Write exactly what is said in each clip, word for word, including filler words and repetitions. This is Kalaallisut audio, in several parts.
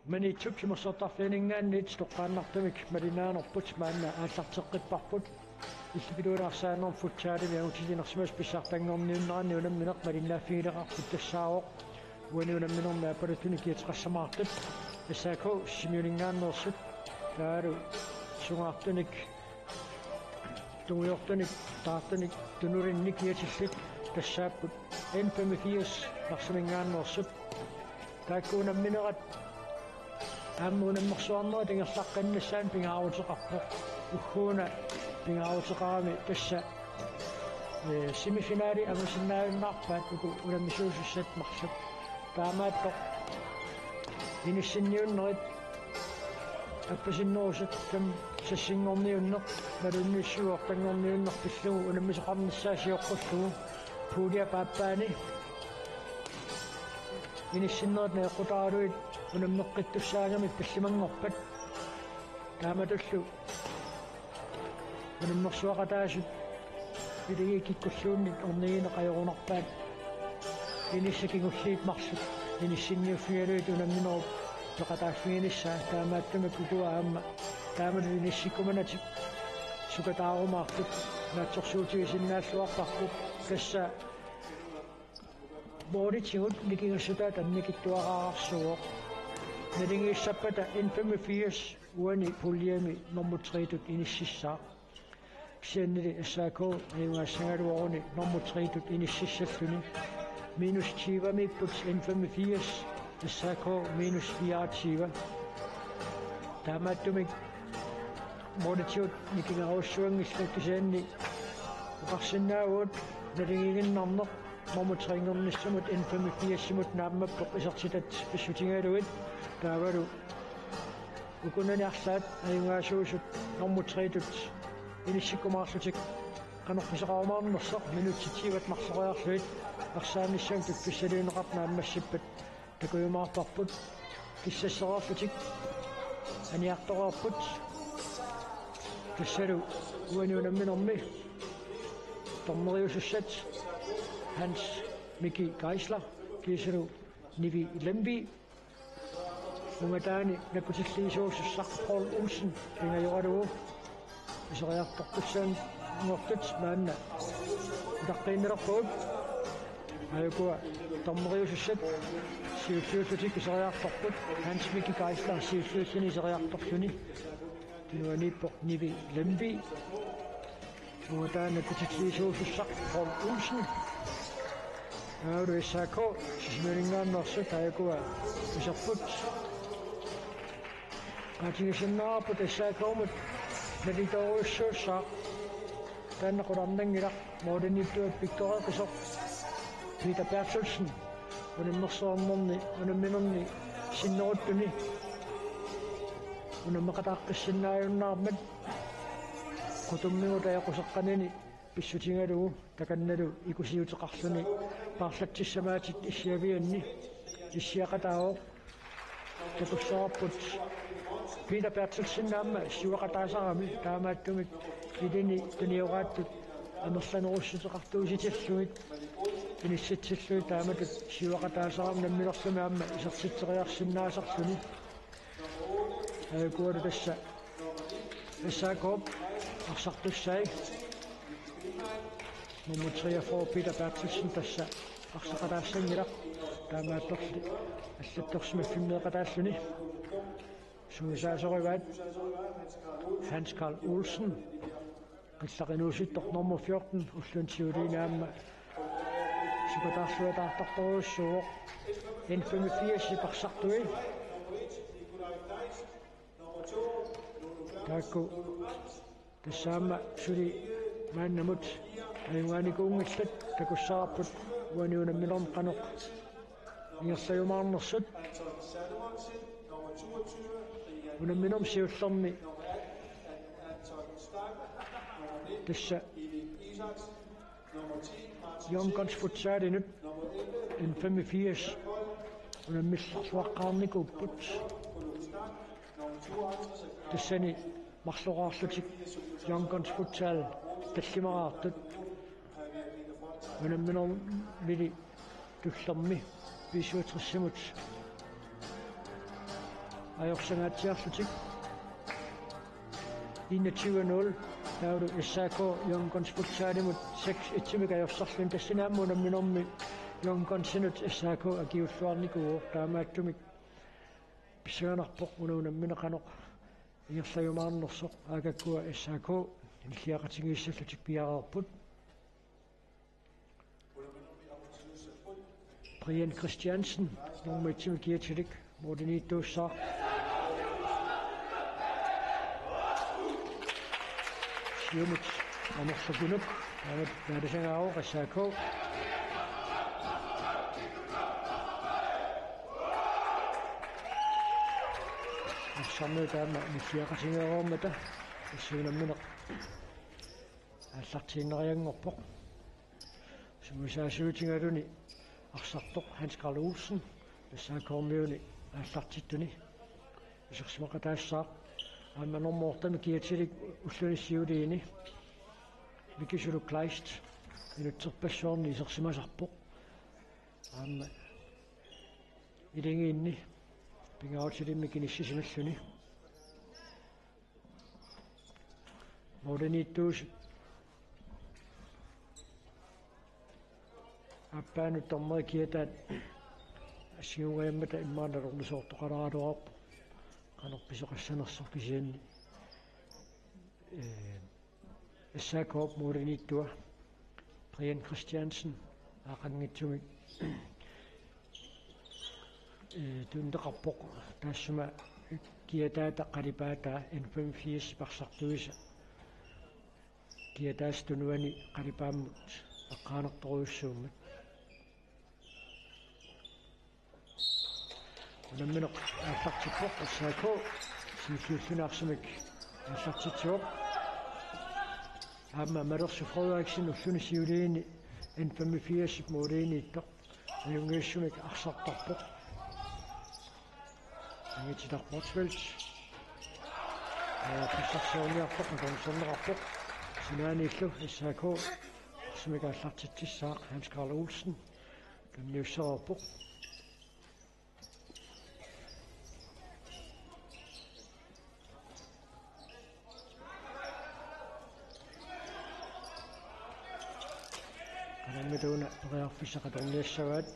Maniitsup timersortarfiliningaanniit toqqaannartumik malinnaanerput maanna aallarteqqipparput. Illup iluani arsaanermi futsalimi angutitiinersimasut pissartanngorniunneranni unammineq malinnaaffigineqarpoq tassaavoq uani unamminermi aappaluttunik kiateqassamaartut S A K Sisimiuningaanneersut taavalu sungaartunik tungujortunik taartunik tunulinnik kiatillit tassaapput N femogfirs Narsaminngaanneersut. Taakku unamminerat aamma unammersuarnerit ingerlaqqinnassaannik pingaaruteqarpoq. Ugguuna pingaaruteqarami tassa, eh, semifinali angusinnaajunnaarpaat uku unammisuusussat marluk. Taamaattoq inissinniunnerit appasinnerusut taama sassinngorniunneq, malunnut syvogtyveortanngorniunneq pillugu unammisoqarnissaa sioqqullugu puljip aappaani inissinnerit najoqqutaraluit unammeqqittussaagamik tallimanngorpat. Taamatullu unammersuaqataasut ilagiit kikkulluunniit ornigineq ajorunarpaat. Inissat kingulliit marluk inissinniuffigalugit unamminerup peqataaffiginissaa, taamaattumik ukua aamma taamatut inissikkumanatik sukataarumaartut naatsorsuutigisinnaalluarparput. Tassa målitigut nikingassutaat annikitsuararsuuvoq. Naligiissappata N femogfirs uani puljemi nummer tre-tut inississaaq. Kisiannili S A K ajugaassagaluaruni nummer tre-tut inississalluni. Minus tyvemiipput N femogfirs, S A K minus fireogtyve. Taamaattumik målitigut nikingarujussuanngillat, kisianni oqarsinnaavugut naligiiginnarneq nummer tre-nngornissamut N femogfirs-imut naammappoq isertitat pissutigalugit. Taavalu ukunani arlaat ajugaasuusut nummer tre-tut inissikkumaarlutik qanorpiaq pisoqarumaarnersoq, minutsit tyvet marloriarlugit arsaannissamut piffissaliunneqartut naammassippat takujumaarparput. Kissassereerlutik aniartoreerput. Tassalu uani unamminermi dommeriusussat Hans Miki Geisler kiisalu Nivi Lemvig. Ungataani nakkutilliisuusussaq Paul Olsen pingajoralugu iseriartortussaanngortut maanna utaqqiinnalerpagut. Aajukua dommeriusussat siulliullutik iseriartorput, Hans Miki Geisler siulliulluni iseriartorluni. Tunuaniippoq Nivi Lemvig. Ungataani nakkutilliisuusussaq Paul Olsen. Aammalu S A K Sisimiuningaanneersut aajukua iserput. Aatigisinnaavarput S A K-mut nalitoorujussuussaaq. Taanna qularnanngilaq, målimiittuat pikkoreqisoq Peter Berthelsen unammersuarnerni unamminerni sinneruttuni unammeqataaqqissinnaajunnarmat qutummigut ajoquseqqanini pissutigalugu takannalu ikusiuteqarluni paarlatsissamaatit issiavianni issiaqataavoq. Takussavarput Peter Berthelsen aamma siuaqataasarami, taamaattumik ilini tunioraatut amerlanerussuteqartuusitillugit inissitsillugit taamatut siuaqataasarami namminerlumi aamma isertitseriarsinnaasarluni. Aajukualu tassa S A K-p arsartussai nummer treogfyrre Peter Berthelsen tassa arsaqataassanngilaq, taamaattorli allattorsimaffimmeeqataalluni. Sungiusaasorivaat Hans Karl Olsen, qillaq inuusuttoq nummer fjorten, ulluni siuliini aamma sukataarluataartartorujussuuvoq. N femogfirs-ip arsartui. Taakku tassa aamma suli maannamut ajugaanikuunngillat, takussavarput uani unamminermi qanoq ingerlajumaarnersut. Unamminermi siullermi tassa Young Guns Futsalinut N femogfirs unammillerluaqqaarnikuupput. Tassani marloraarlutik Young Guns Futsal tallimaraartut. Unamminermili tullermi B syvogtres-imut ajorsangaatsiarlutik. Enogtyve nul. Taavalu S A K Young Guns futsalimut seks et-imik ajorsarluni, tassani aamma unamminermi Young Gunsinut S A K akiulluarnikuuvoq, taamaattumik pissanganarpoq una unammineq qanoq ingerlajumaarnersoq. Aakakkua S A K nilliaqatigiissallutik piareerput. Brian Christiansen, nummer et-imi kiatilik, målimiittuussaaq. Siumut amerlapunuk, aamma taalisagaavoq S A K. Arsarmiut aamma nilliaqatigeerummata, tassa unammineq aallartiinnarianngorpoq. Sumuisaasiutigaluni arsartoq Hans Karl Olsen, S A K-kormiuni aallartittuni isersimaqataassaaq. Aamma normu otte-mi kiatilik ulluni siuliini Mikisuluk Kleist minutserpassuarni isersimasarpoq. Aamma iligiinni pingaarutilimmik inissisimalluni. Målimiittuusoq aappaanut dommeri kiataat assigiinngikkaluarmata immaqa nalornisoortoqalaaraluarpoq qanoq pisoqassanersoq, kisianni, ee, S A K-p målimiittua Brian Christiansen aaqanngitsumik, ee, tunniuteqarpoq taassuma kiataata qalipaataa N femogfirs arsartuisa. Kiataasa tunuani qalipaammut eqqaanartorujussuummat. Unammineq aallartippoq S A K, siulliulluni arsamik aallartitsivoq. Aamma Malersi Frederiksen ulluni siuliini N femogfirs-ip målimiittoq ajunngitsumik arsartarpoq. Angititar Motzfeldt. Ja, periarfissarsiorniarpoq, atorniarneqarpoq. Sinaaniillu S A K arsamik aallartitsissaaq Hans Karl Olsen tunniussareerpoq. Qanammiuna periarfissaq atorniassavaat.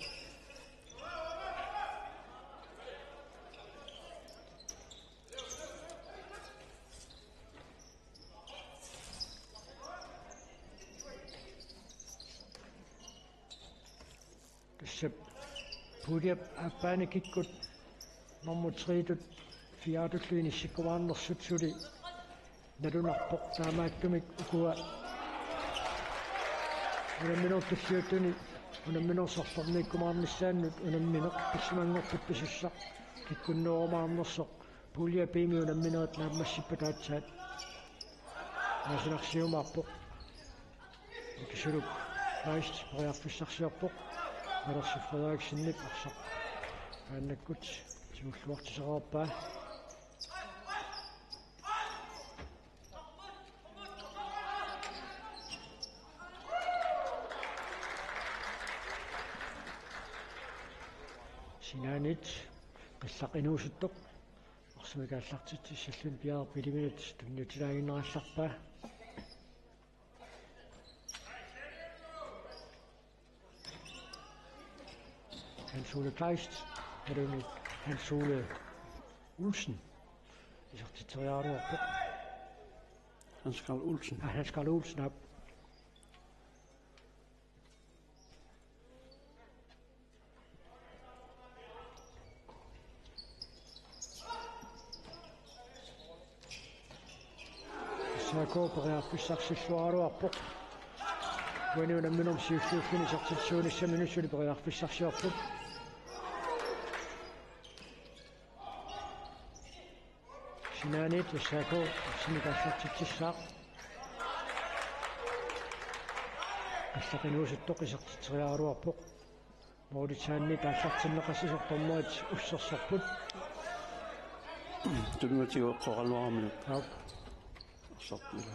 Tassa puljep aappaani kikkut nummer tre-tut fire-tullu inissikkumaarnersut suli nalunarpoq, taamaattumik ukua unamminerup tulliuttuni unamminerup sorlerniikkumaarnissaannut unammineq pissanganngorpat pisussaq kikkunnoorumaarnersoq pulje B-mi unamminerit naammassippat aatsaat naatsorsuumaarpoq. Mikisuluk Kleist periarfissarsiorpoq. Malersi Frederiksenip arsaq maannakkut tigulluartissaqarpaa. Sinaaniit qillaq inuusuttoq arsamik aallartitsissalluni piareerpoq, iliminut tunniutilaaginnarallarpaa. Hans Ole Kleist, iluani Hans Ole Olsen isertitseriaraluarpoq. Hans Karl Olsen. Ah, Hans Karl Olsen, aap. S A K periarfissarsilluaraluarpoq. Uani unamminermi siulliulluni isertitsisuunissaminut suli periarfissarsiorput. Sinaaniit S A K arsamik aallartitsissaaq. Qillaq inuusuttoq isertitseriaraluarpoq. Målitsaanni aallartinneqassasoq dommerit ussersorput. Tunngatigut eqqoraluaramiuk. Aap. Usserput.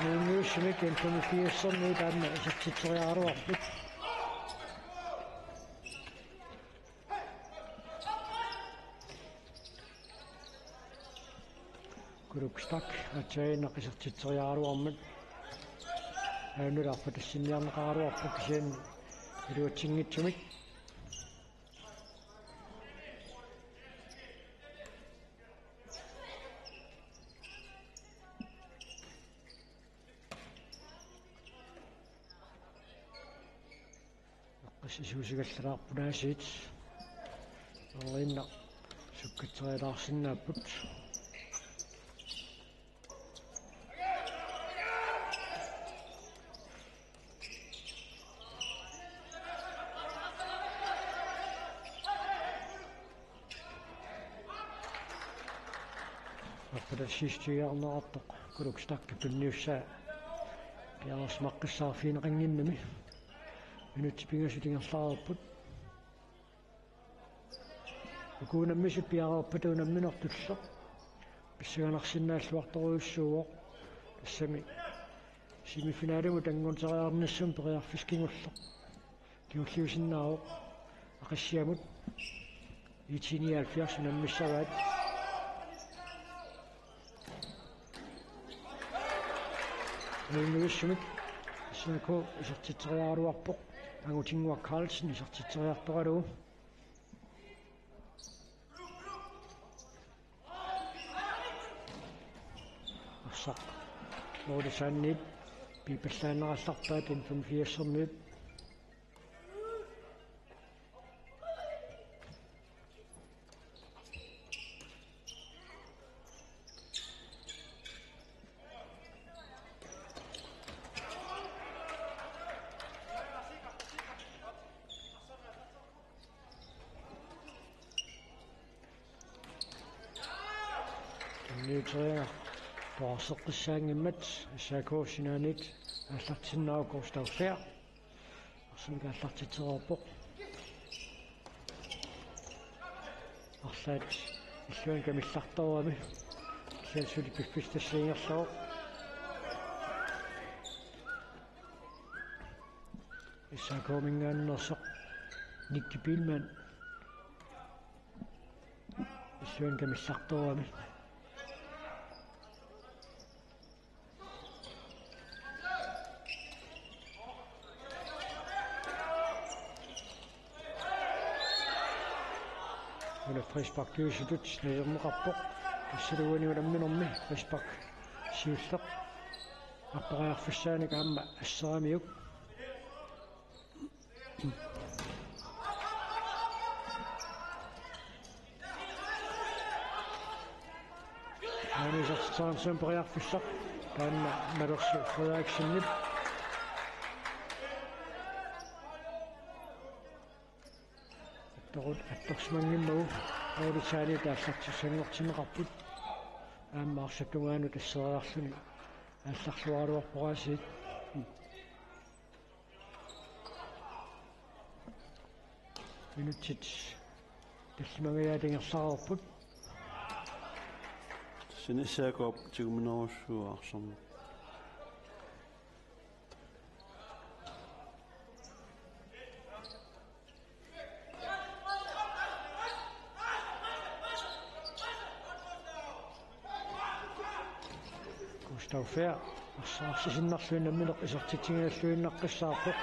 Nuummiussumik N femogfirsimi taanna isertitseriaraluarput. Kuluk Stach aatsaannguaq isertitseriaraluarmat. Aajuna arpatassinniarneqaraluarpoq kisianni iluatsinngitsumik. Eqqissisuusigallarput aasiit. Erliinnaq sukkatseriataarsinnaapput. Arpatassiistiiarneqartoq Kuluk Stachip tunniussaa piareersimaqqissaarfigineqannginnami. Minutsit pingasut ingerlareerput. Uku unammisut piareerpata unammineq tulleq pissanganarsinnaalluartorujussuuvoq. Tassami semifinalimut anguteriarnissumik periarfissaq kingulleq. Kingulliusinnaavoq Aqissiamut. IT nioghalvfjerds unammissavaat. Nuummiussumik S A K isertitseriaraluarpoq. Angutinnguaq Carlsen isertitseriartoralugu. Arsaq Mouritsianit pipallaannarallarpaat N femogfirsimiut. Tunniuteriarlugu paarseqqissaanngimmat S A K sinaaniit aallartinnaavoq Gustav Fær. Arsamik aallartitsereerpoq. Arlaat illuanni kamillartoorami. Illuanni suli piffissaq tassa ingerlavoq. S A K-minngaanneersoq Nicky Biilmann. Illuanni kamillartoorami. Una frisparkiusutut najorneqarpoq. Tassalu uani unamminermi frispark siulleq appariarfissaanik aamma asseramiuk. Maanna isertitseriarnissaq periarfissaq taanna Malersu Frederiksenip. Attorut attorsimanngimmagu Mouritsianit aallartissanngortinneqarput. Aamma arsap tungaanut asseriarluni aallarluaraluarpoq aasiit. Minutsit tallimangajaat ingerlareerput. Tassani S A K-p tiguminerussuuvoq arsarneq. Gustav Fær arsaarsisinnerluinnaq nammineq isertitsigigalluinnaqqissaarpoq.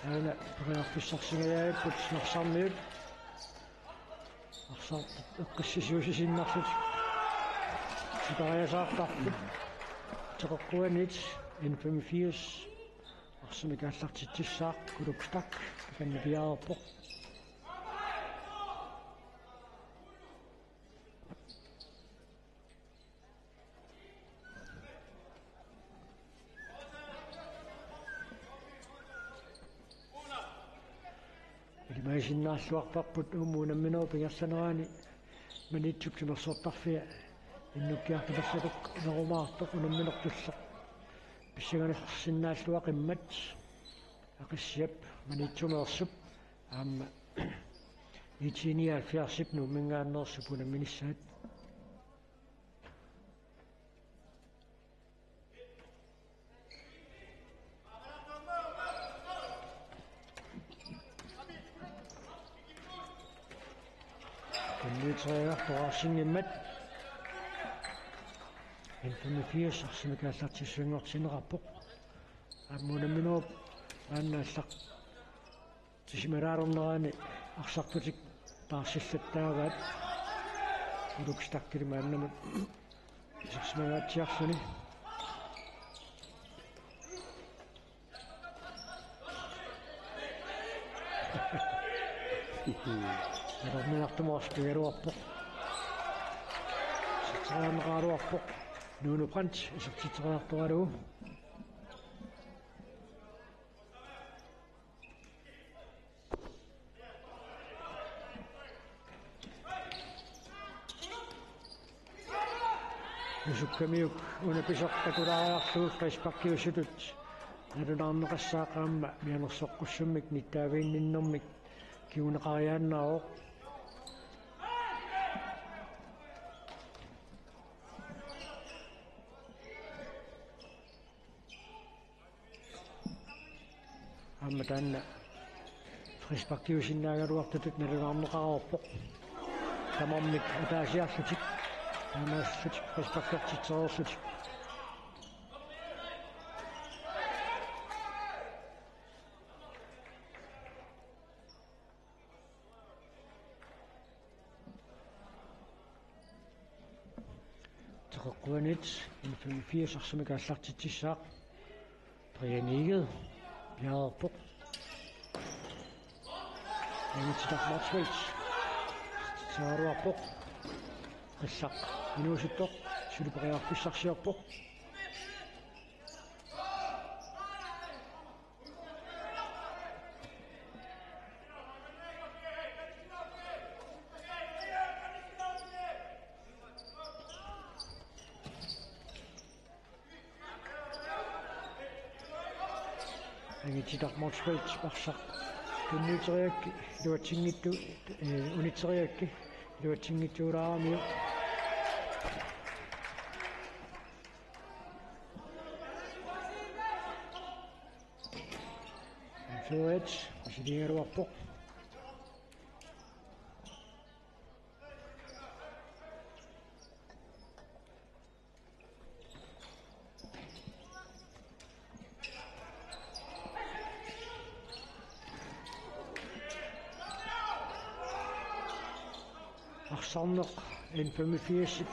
Aana periarfissarsingajaappoq Narsarmiut. Arsaq eqqissisiusinnarlutik. Sipariasaartarput. Teqeqquanit N femogfirs. Arsamik aallartitsissaaq Kuluk Stach. Kannipiaarpoq. Ilimagisinnaalluarparput uumuup unamminerup ingerlanerani Maniitsup timersortarfia innukkiartupassatoq nerumaartoq unamminertullu. Pissanganarsinnaalluaqimmat Aqissiap Maniitsumeersup aamma IT nioghalvfjerdsip Nuumminngaanneersup unamminissaat. Soriartoqarsinngimmat. N femogfirs arsamik aallartissuanngortinneqarpoq. Aamma unamminerup maanna aallartisimaalaalernerani arsartutik taarsillattaavaat. Uluk Stacheli maannamut isersimangaatsiarluni. Atorniartumik pigaluarpoq. Isertitseriarneqaraluarpoq. Nuno Brandt isertitseriartoralugu. Nusukkamiuk una pisoq takulaariarlugu frisparkiusutut nalunaarneqassaaq, aamma mianersoqqussummik nittaaviginninnermik kinguneqariaannaavoq. Aamma taanna frisparkiusinnaagaluartutut nalunaarneqareerpoq. Tamarmik ataasiarlutik, taamaallutik frisparkertitsereerlutik. Teqeqquanit N femogfirs arsamik aallartitsissaaq. Brian Egede piareerpoq. Angitsittaq Motzfeldt. Saaruarpoq. Qillaq inuusuttoq. Suli periarfissarsiorpoq. Angitsittaq Motzfeldt arsaq tunniuteriarakku iluatsinngitsu-, eh, unitseriarakku iluatsinngitsuulaaramiuk. Frederiks misiligaluarpoq. Arsarneq N femogfirsip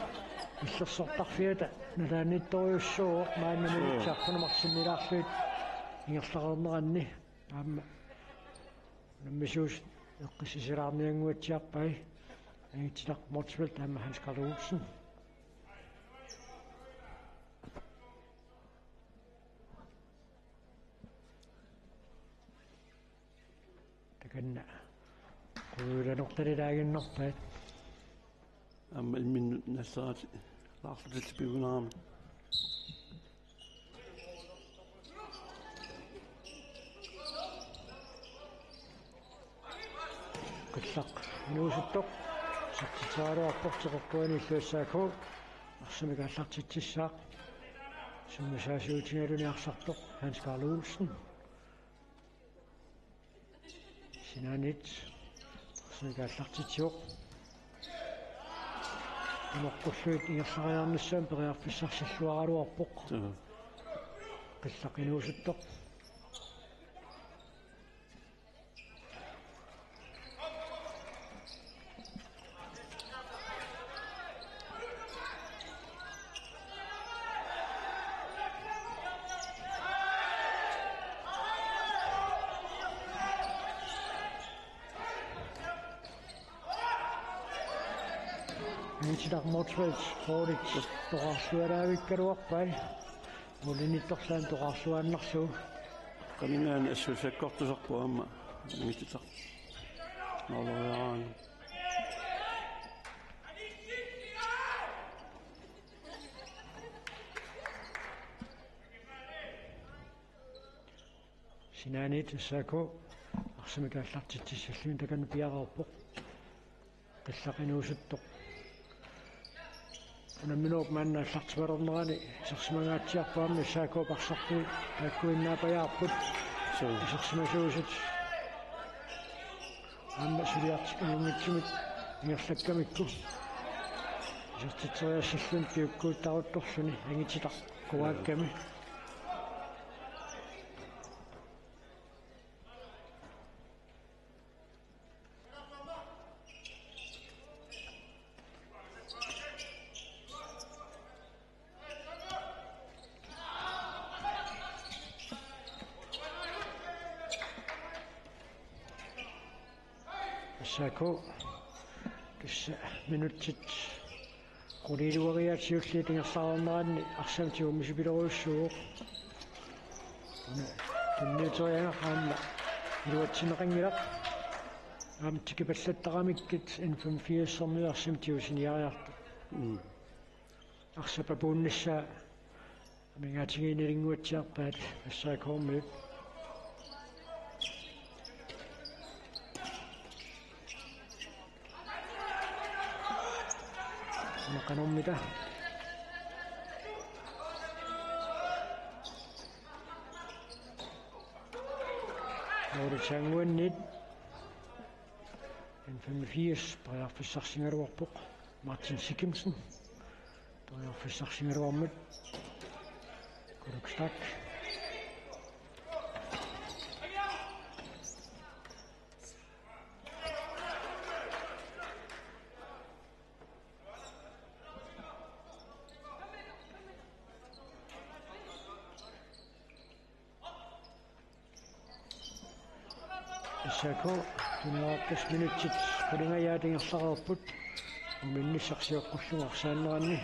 illersortarfiata nalaaniittorujussuuvoq maannamut. Suu. Saaffigineqarsinnilaarlugit ingerlareerneranni. Aamma unammisuusut eqqissisilaarniannguatsiarpai. Angitsittaq Motzfeldt aamma Hans Karl Olsen. Takanna. Qujanartumik ilaaginnarpaat. Aamma imminnut nalleraat laarlutillu piugunarami. Qillaq inuusuttoq. Isertitseriaraluarpoq Teqeqquani illu S A K. Arsamik aallartitsissaaq. Sumut saassussigaluni arsartoq Hans Karl Olsen. Sinaanit arsamik aallartitsivoq. Unoqqullugit ingerlariarnissaanut periarfissarsilluaraluarpoq. Suu. Qillaq inuusuttoq. Angitsittaq Motzfeldt, Frederik, toqarlualaavikkaluarpai. Målimiittorlaaq toqarluaannarlugu. Qaningaani assut sakkortusarpoq aamma. Angitsittaq. Nooloriaraanni. Sinaanit S A K arsamik aallartitsissalluni takanna piareerpoq. Qillaq inuusuttoq. Unamminerup maanna aallartimalernerani isersimangaatsiarpoq aamma S A K-p arsartuut taakkuinnaapajaarput. Suu. Isersimasuusut. Aamma suliartik inuunngitsumik ingerlakkamikku. Isertitseriassalluni piukkuuttaruttorluni angititaq kuaakkami. S A K. Tassa minutsit qulit iluariaat siulliit ingerlareerneranni arsamik tigummisipilorujussuuvoq. Una tunniuteriagaq aamma iluatsinneqanngilaq. Aamma tikipallattaramikku N femogfirsimiut arsamik tigusiniariartut. Mm. Arsap apuunnissaa amigaatigiinnilinguatsiarpaat S A K-miut. Una qanormita. Nuuritsaannguanniit N femogfirs periarfissarsigaluarpoq. Martin Sikimsen periarfissarsigaluarmat. Kuluk Stach. S A K, tunuartas minutsit qulingajaat ingerlareerput. Muminnissaq sioqqullugu arsaanneranni.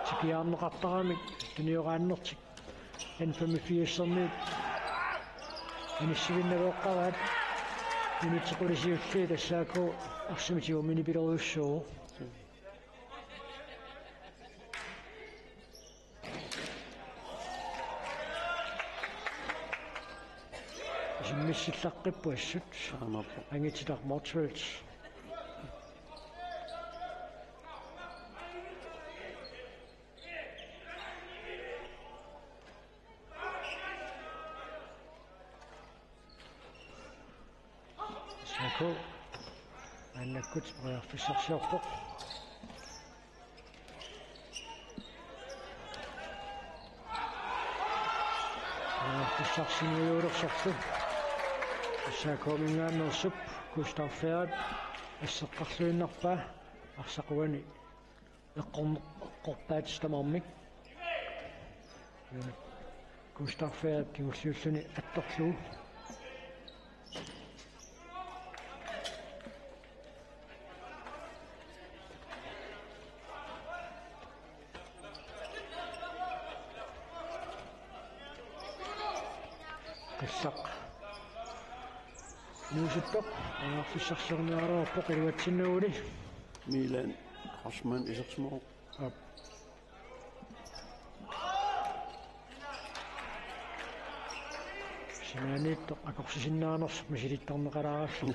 Tikiarneqartaramik tunioraannertik N femogfirsimiut inissivinnavooqqaraat. Minutsit qulit siulliit S A K arsamik tigumminipilorujussuuvoq. Isimmissillaqqippoq assut. Aamma. Angititaq Motzfeldt. S A K maannakkut periarfissarsiorpoq. Periarfissarsiorniulersorlu S A K-minngaanneersup Gustav Færd asseqqarluinnarpaa arsaq uani eqqorn-, eqqorpaat tamarmik. Gustav Færd kingulliulluni attorlugu. Qillaq nuusuttoq, periarfissarsiorniaraluarpoq iluatsinnaguani. Milan Rosman isersimavoq. Aap. Sinaaniittoq akorsisinnaanersoq misilittarneqalaarallu.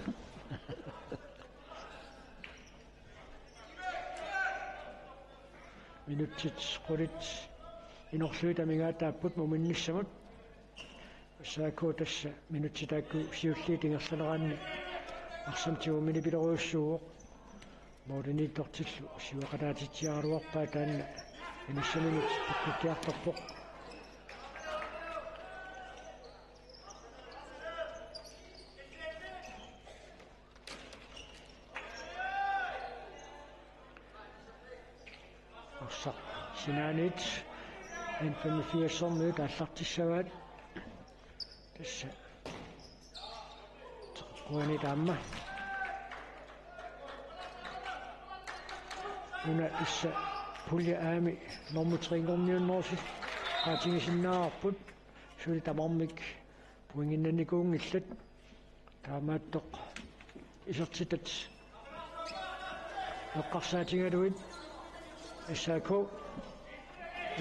Minutsit qulit inorlugit amigaataapput muminnissamut. S A K tassa minutsit taakku siulliit ingerlaneranni arsamik tigumminipilorujussuuvoq. Målimiittortillu siuaqataatitsiaraluarpaat taanna inissaminut takkukkiartorpoq. Arsaq sinaaniit N femogfirsimiut aallartissavaat. Tassa. Teqeqquani taama. Una tassa pulje A-mi normu tre-nngorniunnerusoq oqaatigisinnaavarput. Suli tamarmik pointinnannikuunngillat. Taamaattoq isertitat eqqarsaatigalugit S A K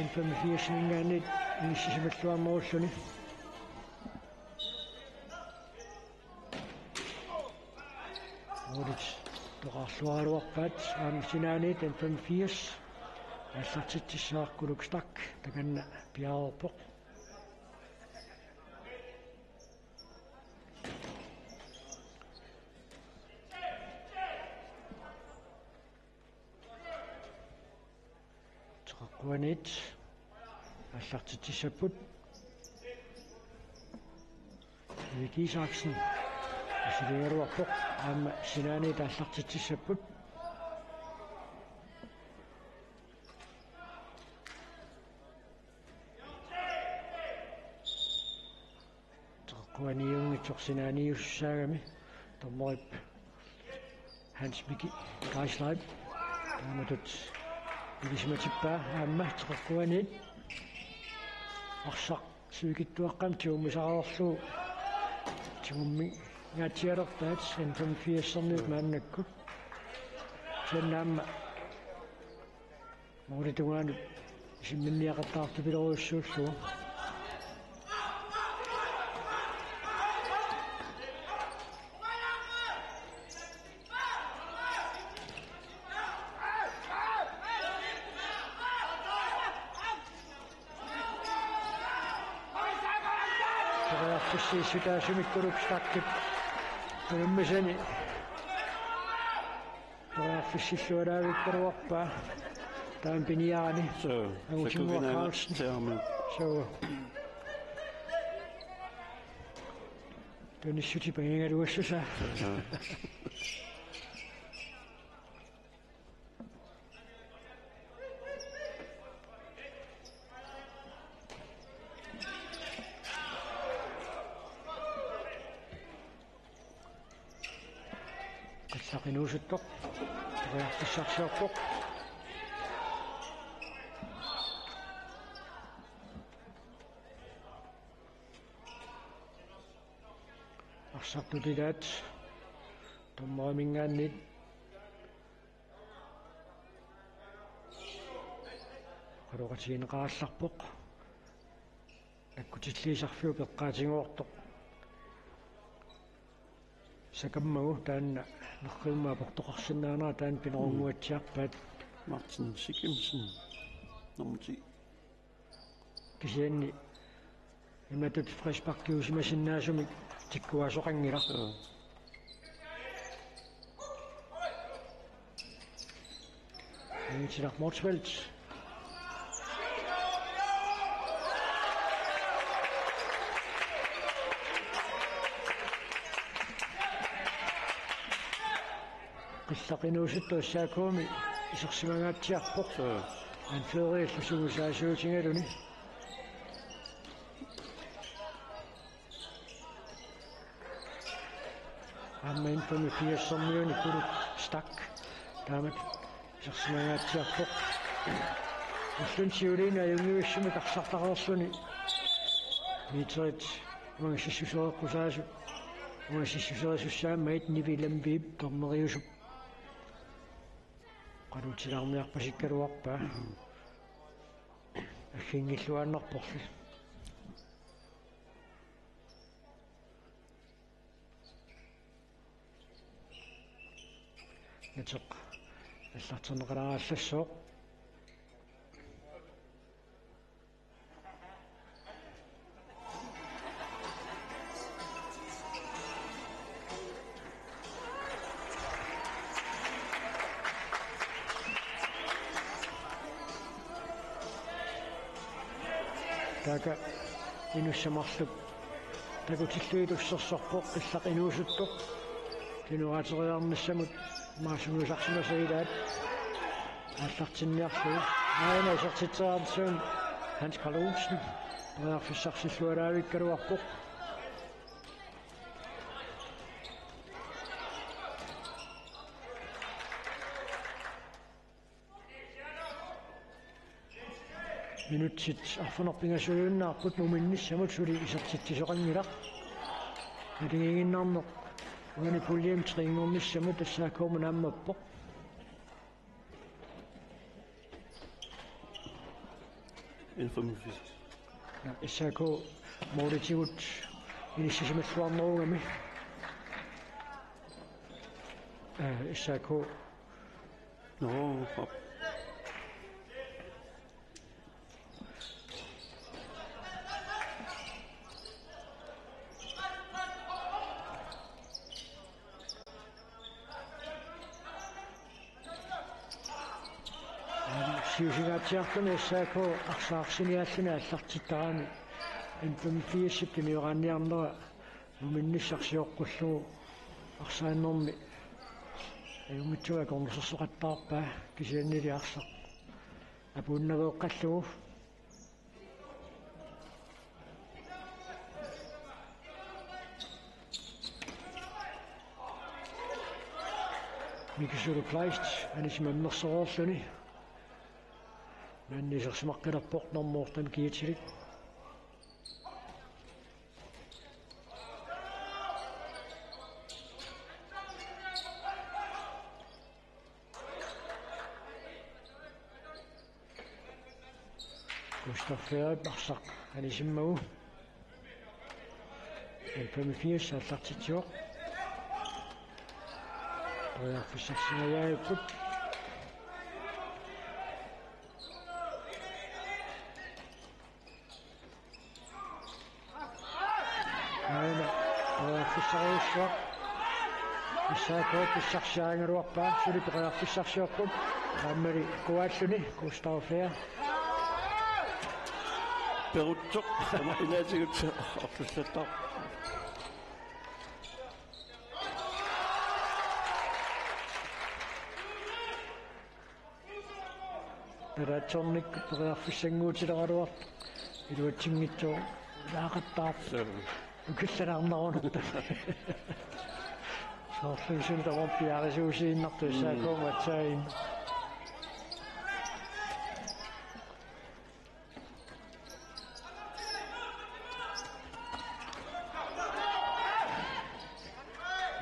N femogfirsiminngaanniit inissisimalluarnerulluni. Målit toqqarluaraluarpaat aamma sinaaniit N femogfirs aallartitsissavarput. Kuluk Stach takanna piareerpoq. Qeqquaniit aallartitsissapput. Erik Isaksen. Isiligaluarpoq aamma sinaaniit aallartitsissapput. Qeqquaniunngitsoq sinaaniussaagami dommerip Hans Miki Geisleib. Taamatut ilisimatippaa aamma Qeqquaniit. Arsaq sivikitsuaqqamik tigummisaqarlugu tigummingaatsialerpaat N femogfirsernit maannakkut. Kisianni aamma Mooritugaanut isimminniaqattaartupilorujussuullugu. Periarfissiissutaasumik Kuluk Stachip unammisani periarfissilluaraavikkaluarpaa taama piniarani. Suu, Angutinngua Sakuginaa Carlsen. Searmi. Suu. Tunissutip angigaluassusaa. Suu. Qillaq inuusuttoq. Periarfissarsiorpoq. Arsartut ilaat dommeriminngaanniit oqaloqatigineqarallarpoq. Nakkutilliisarfiup eqqaatigoortoq sakammagu taanna nerriummat aportoqarsinnaanera taanna pinerunnguatsiarpaat. Martin Sikimsen, nummer ti. Kisianni imatut frisparkiusimasinnaasumik tikkuaasoqanngilaq. Suu. Niels Motzfeldt. Qillaq inuusuttoq S A K-mi isersimangaatsiarpoq. Suu. Anførerillu sungiusaasiutigaluni. Aamma N femogfirsermiuni Kuluk Stach taamatut isersimangaatsiarpoq. Ulluni siuliini ajunngivissumik arsartaqarluni meterit uanga sissusereqqusaasut, uanga sissuserisussaammat Nivi Lemvigip dommeriusup oqaluutilaarniarpasikkaluarpaa. Aggiinngilluinnarporli. Natoq aallarterneqalaarallassaaq. Taakku inussamut marluk takutillugit ussersorpoq qillaq inuusuttoq. Kinguaateriarnissamut maassunuusarsimasai ilaat aallartinniarlugu. Aana isertitseriartorsuuvoq Hans Karl Olsen. Periarfissarsilluaraavikkaluarpoq. Minutsit arfineq-pingasuujunnaarput muminnissamut suli isertitsisoqanngilaq. Naligiinnarneq uani puljemi trinngornissamut S A K-mut naammappoq. N femogfirs. Ja, S A K målitigut inissisimalluarnerugami. Øh, S A K. Nå, hop. Aamma Siusingaatsiartuni S A K arsaarsimaalluni aallartittarami N femogfirsip tunioraanniarnera muminnissarsioqqullugu arsaannermi ajunngitsumik akornusersoqattaarpaa kisiannili arsaq apuunnaveeqqallugu. Mikisuluk Kleist anisimammersoreerluni. Maanna isersimaqqilerpoq normu otteogtyve kiitilik. Gustav Færø arsaq anisimmagu. N femogfirs aallartitsivoq. Periarfissarsingajavipput. Aana periarfissarujussuaq. S A K pissarsiarigaluarpaa, suli periarfissarsiorput. Aammali kuaalluni Gustav Færø. Perutsoq, tama inaatigut ortussattaaq. Nalaatsornikkut periarfissannguutileraluartoq iluatsinngitsoq ilaaqattaarpoq. Suu. Ukillanarnerunartoq. Soorlu suna tamarmi piareersuusiinnartoq. Mm. S A K-mut aatsaat.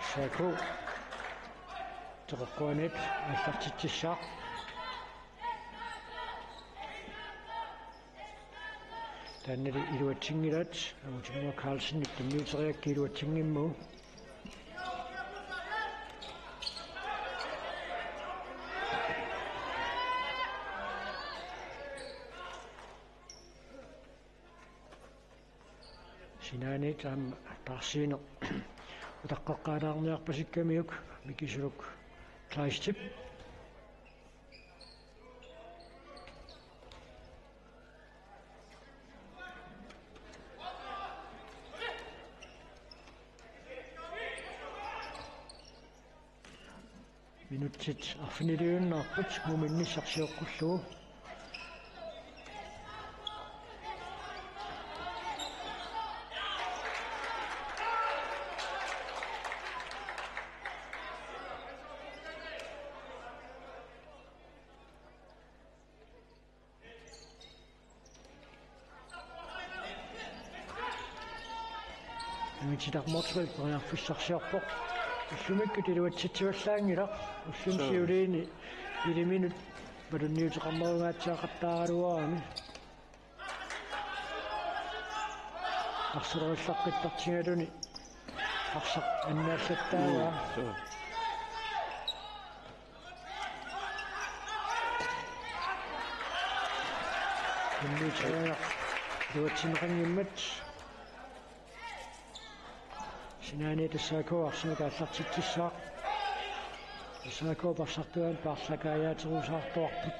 S A K. Toqorquanit aallartitsissaaq. Taannali iluatsinngilaat, Amutinngua Carlsenip tunniuteriaraa iluatsinngimmagu. Sinaaniit aamma taarsiineq utaqqeqqaalaarniarpasikkamiuk Mikisuluk Kleistip. Minutsit arfiniliunnaarput muminnissarsioqqullugu. Amititaq Motzfeldt periarfissarsiorpoq. Ullumikkut iluatsitsivallaanngilaq. Ulluni Suu. Siuliini iliminut malunniuteqarnerungaatsiaqattaaraluarami. Arsalerulaqqittartigaluni arsaq annaallattaavaa. Mm, suu. Unnuuteriaq iluatsinneqanngimmat. Sinaaniit S A K arsamik aallartitsissaaq. S A K parsartuaani paarlakaajaaterusaartuarput.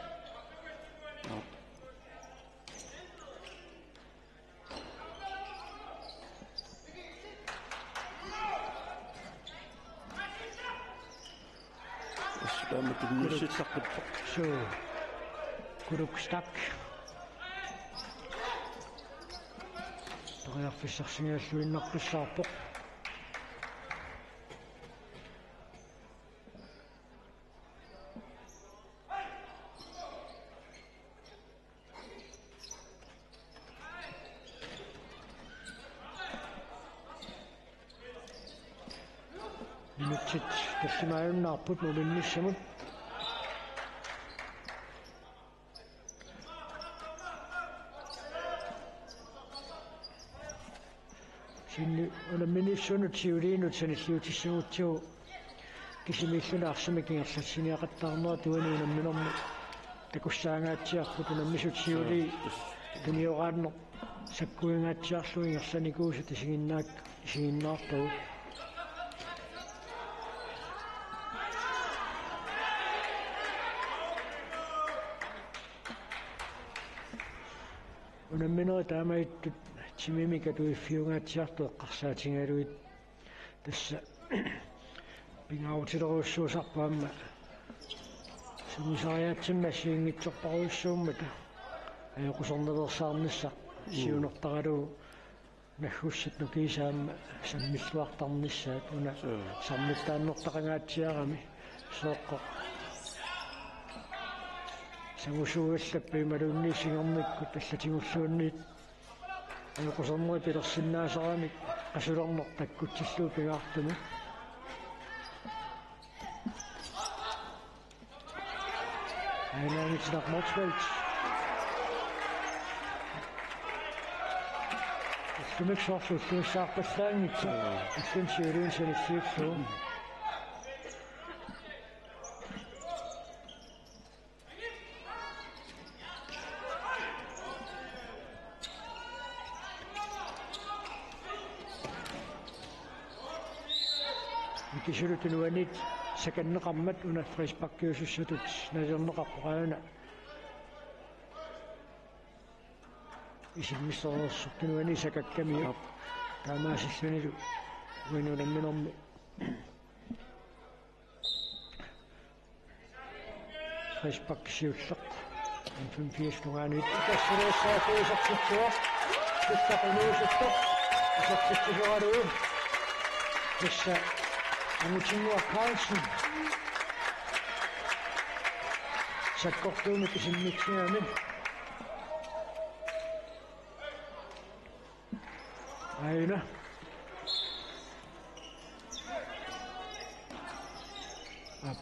Tassa taama tunniussissaqqippoq. Suu. Kuluk Stach. Periarfissarsigalluinnaqqissaarpoq. Minutsit tallimaajunnaarput muminnissamut. Kisianni unamminissunut siuliinut sanilliutissagutsigu kisimiilluni arsamik ingerlatsiniaqattaarnerat uani unamminermi takussaangaatsiarput unammisut siulii tunioraanneq sakkuingaatsiarlugu ingerlanikuusut isiginnaak-, isiginnaarpagut. Unamminerit taamaattut timimik atuiffiungaatsiartut eqqarsaatigalugit tassa pingaarutilerujussuusarput aamma sammisariaatsimik assigiinngitsorpassuummata ajoqusernaveersaarnissaq siunertaralugu naggussat nukiisa aamma sammilluartarnissaat una sammittaannertaqangaatsiarami Sooqqoq. Sangusuugallappat imaluunniit singermikkut allatigulluunniit ajoqusernerit pilersinnaasaramik qasulerneq takkutsillugu pingaartumik. Ainaanitsinaq Motzfeldt. Ullumi soorlu ulluissaarpallaanngitsoq. Ullumi siulliini sanilliullugu. Mikisuullu tunuaniit sakanneqarmat una frisparkiusussatut nalilerneqarpoq aajuna. Isimmissoreersoq tunuaniit sakakkamiuk. Aap. Taamaasillunilu uinunamminermi. Frispark siulleq. N femogfirs tungaanut isertittuusoq. Isertittuusoq. Isertitsisoralugu. Tassa Angutinnguaq Carlsen. Sakkortuumik isimmitsigami. Aajuna. Aap.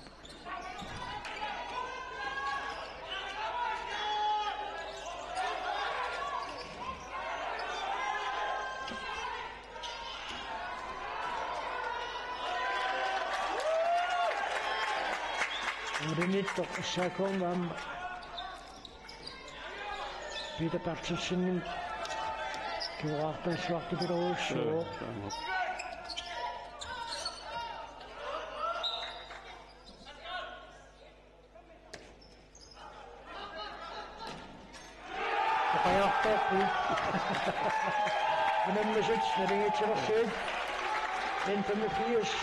Urinittoq S A K-mi aamma Peter Berthelsenimit kinguaartaalluartupilorujussuuvoq. Oqariartuuvoq. Unammisut naligiitsilerlugit. N femogfirs.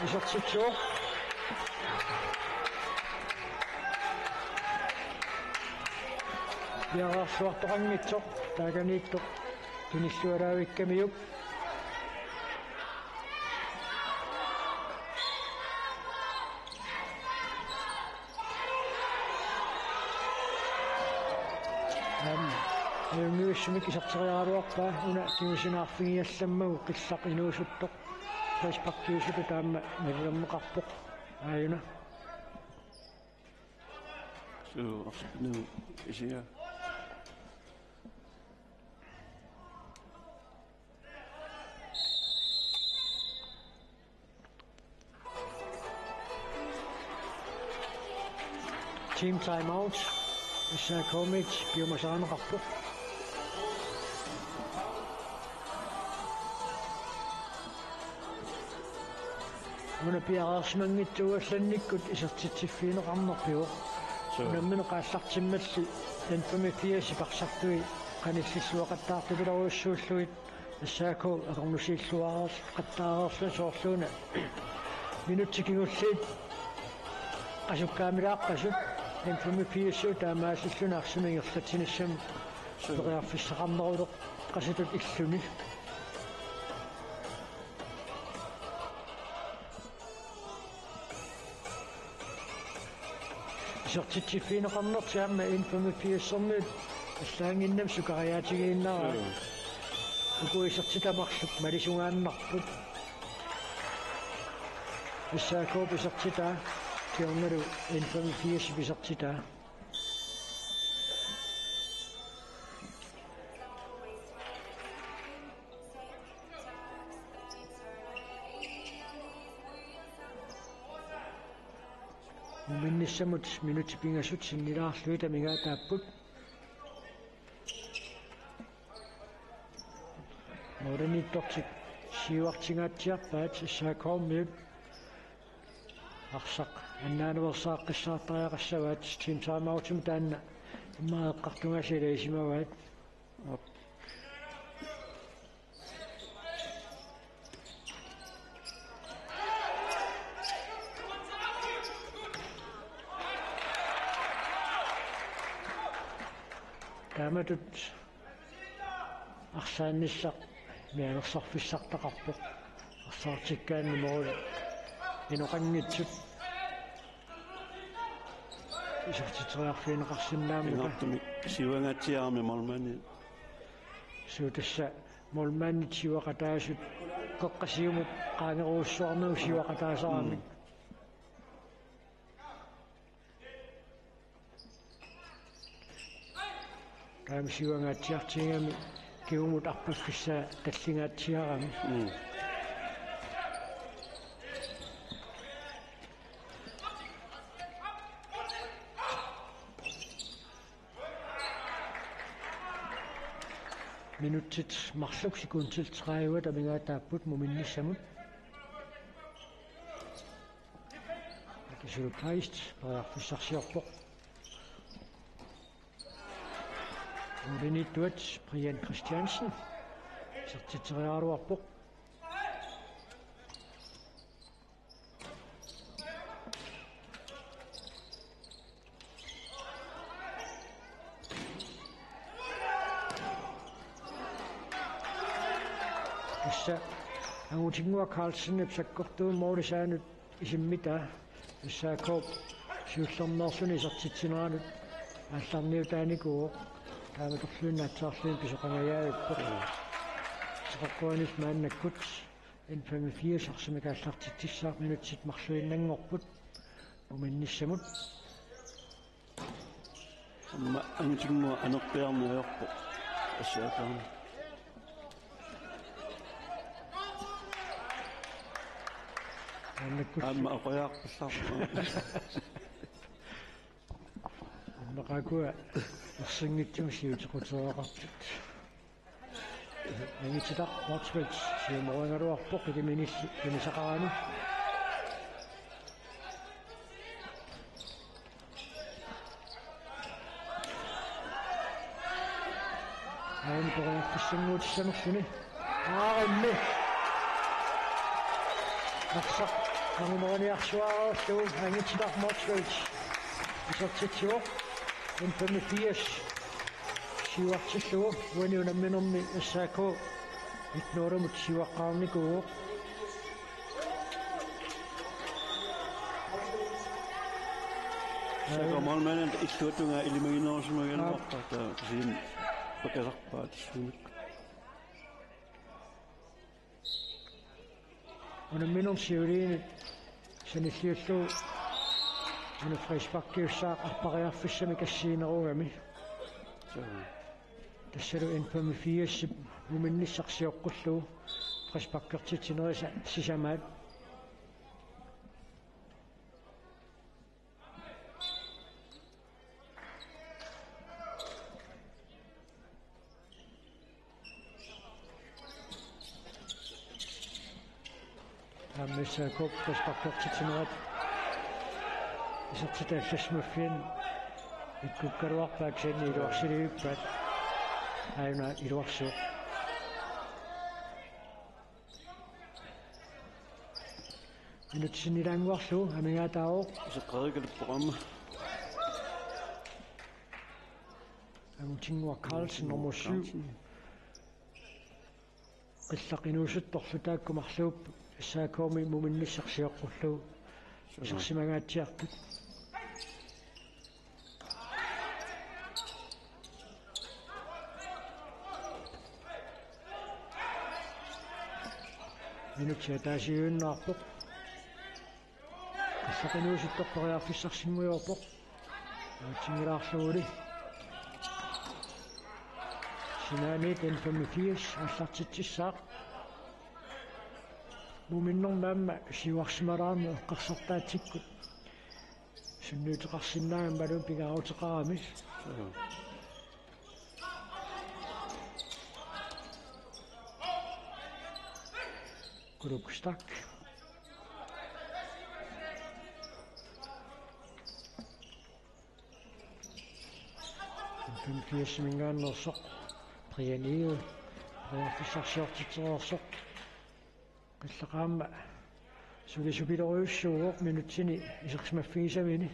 Isertitsivoq. Piareersuartoqanngitsoq, taakaniittoq tunillualaavikkamiuk. Aamma ajunngivissumik iserteriaraluarpaa, una kingusinaarfigiallammagu qillaq inuusuttoq. Frisparkiusutut taama nalilerneqarpoq aajuna. Suu, arsaq, nuu, isiga. Team timeout. S A K-mit piumasarineqarpoq. Una piareersimanngitsuugallannikkut isertitsiffigineqarnerpivoq. Suu. Unammineq aallartimmalli N femogfirs parsartui qanillilluaqattaartupilorujussuullugit S A K atornusiilluaqattaareerluni soorluuna. Minutsit kingulliit qasukkaamilaaqqasut N femogfirs taamaasilluni arsamik ingerlatsinissamut. Suu. Periarfissaqarneruleqqasutut illuni. Isertitsiffigineqarnertik aamma N femogfirs-ermiut allaannginnami sukariaatigiinnarput. Mm. Uku isertitat marluk malisungaannarput. S A K-p isertitaa, kingornalu N femogfirs-ip isertitaa. Muminnissamut minutsit pingasut sinnilaarlugit amigaataapput. Målimiittortik siuartingaatsiarpaat S A K-miut. Arsaq annaanuersaaqqissaartariaqassavaat, team timeout-imut taanna Immaqa eqqartugaasiit ilagisimavaat. Aap. Taamatut arsaannissaq mianersorfissartaqarpoq. Arsaartikkaanni måli inoqanngitsut. Isertitseriarfigineqarsinnaammata. Pingaartumik siuangaatsiarami målmandi. Suu, tassa målmandit siuaqataasut qeqqata siumut qaangerujussuarmigut siuaqataasarami. Mm. Taama siuangaatsiartigigami kingumut arpaffissaa tallingaatsiarami. Mm. Minutsit marluk sekundit tredive amigaataapput muminnissamut. Akisuluk Kleist periarfissarsiorpoq. Målimiittuat Brian Christiansen isertitseriaraluarpoq. Tassa Angutinnguaq Carlsenip sakkortuumik målip saanut isimmitaa S A K-p siullermeerluni isertitsineranut aallarniutaanikuuvoq, taamatorluinnaq aatsaarluni pisoqangajaavippoq. Soqaqquanit maannakkut N femogfirs arsamik aallartitsissaaq, minutsit marluinnanngorput muminnissamut. Aamma Angutinnguaq anerpiarneq ajorpoq. Assiataani. Maannakkut aamma oqajaarpallarpoq. Aamma qaakkua ersinngitsumik siuteqquteqartut. Angititaq Motzfeldt siumorigaluarpoq ikiminissi pinisaqarani. Aani periarfissannguutissanerluni. Aarimmi. Arsaq angumeriniarsuarullugu Angititaq Motzfeldt isertitsivoq. N femogfirs siuartillugu uani unamminermi S A K et nul-imut siuaqqaarnikuuvoq. S A K målmandip illuatungaa ilimaginerusimagaluarpaa, taava kisianni pakasarpaa tassuunakkut. Unamminermi siuliini sanilliullugu una frisparkiussaaq arpariarfissamik assiginerugami. Suu. Tassalu N femogfirsip muminnissaq sioqqullugu frisparkertitsinerisa sisamaat. Aamma S A K-p frisparkertitsinerat isertitaat allassimaffimmi ikkukkaluarpaat, kisianni iluarsilivippaat. Aajuna iluarsivoq. Minutsit sinnilaannguarlugu amigaataavoq. Iseqqerikalippoq aamma. Angutinnguaq Carlsen, nummer syv. Carlsen. Qillaq inuusuttorlu taakku marluupput S A K-mi muminnissaq sioqqullugu isersimangaatsiartut. Minutsit ataasiinnarpoq. Qillaq inuusuttoq periarfissarsinngujoorpoq. Aatsingilaarluguli. Sinaaniit N femogfirs aallartitsissaaq. Muminnermi aamma siuarsimalaarneq eqqarsartaatsikkut sunniuteqarsinnaagami imaluunniit pingaaruteqarami. Kuluk Stak. Firsiminngaanneersoq Brian Egede periarfissarsiortitsereersoq. Qillaqaama suli supilorujussuuvoq minutsini isersimaffigisaminni.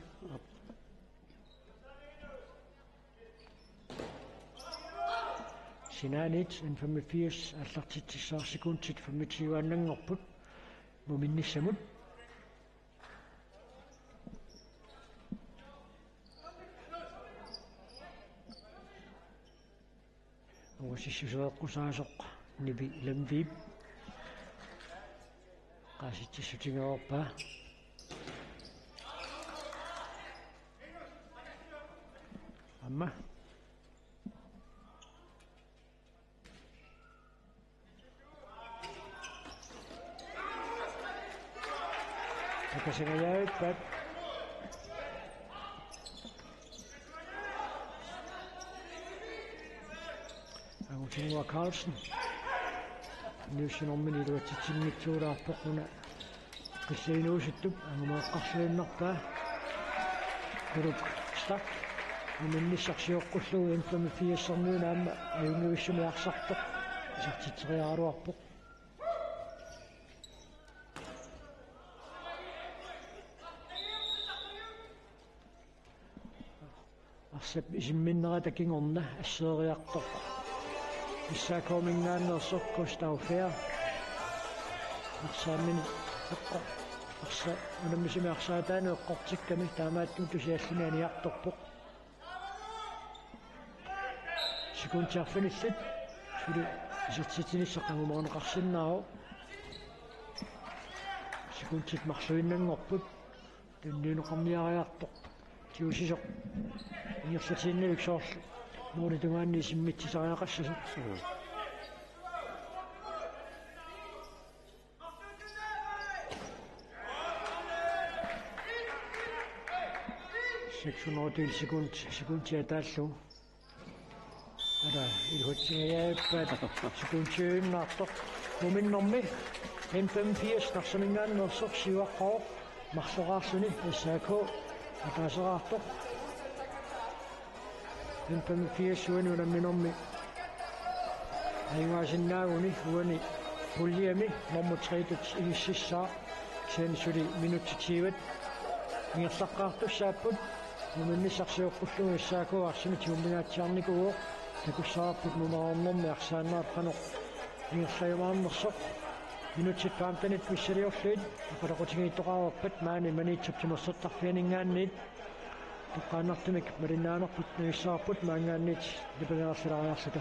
Sinaaniit N femogfirs aallartitsissaat, sekundit femogtyveannanngorput muminnissamut. Angusissuseqqusaasoq Nivi Lemvig. Qaasitsissutigaarpaa. Aamma. Takasingajavippaat. Angutinnguaq Carlsen. Niussunermini iluatsitsinngitsuulaarpoq una. Qillernuusuttup angumeeqqarsuinnarpaa. Kuluk Stak. Muminnissaq sioqqullugu N femogfirsiminngaanniit aamma ajunngivissumik arsartoq isertitseriaraluarpoq. Arsap isimminnerata kingorna asseeriartoq. S A K-minngaanneersoq Gustav Fær. Arsaamminik eqqor-, arsa-, unammisumik arsaataanut eqqortikkami taamaattumik tusialluni aniartorpoq. Sekundit arfinillit suli isertitsinissaq angumerineqarsinnaavoq. Sekundit marluinnanngorput. Tunniunneqarniariartoq. Tiusisoq. Ingerlatiinnavik soorlu. Målip tungaanut isimmitsisariaqassasoq. Mm. Seks hundrede sekund, sekundit ataallugu. Ala, iluatsingajavippaat sekundit tyvennaartoq. Muminnermi N femogfirs Narsaminngaanneersoq siuaqqavoq, marloraarluni S A K ataaseraartoq. N femogfirs uani unamminermi ajugaasinnaaguni uani puljemi nummer tre-tut inississaaq, kisianni suli minutsit tyvet ingerlaqqaartussaapput. Muminnissaq sioqqullugu S A K arsamik tigummigatsiarnikuuvoq, takussavarput nummer otte-mi arsaannaat qanoq ingerlajumaarnersoq. Minutsit femtenit missiliorlugit oqaloqatigiittoqareerpat maani Maniitsup timersortarfianinngaanniit. Toqqaannartumik malinnaanerput navissavarput maanngaanniit nipangerallarallarluta.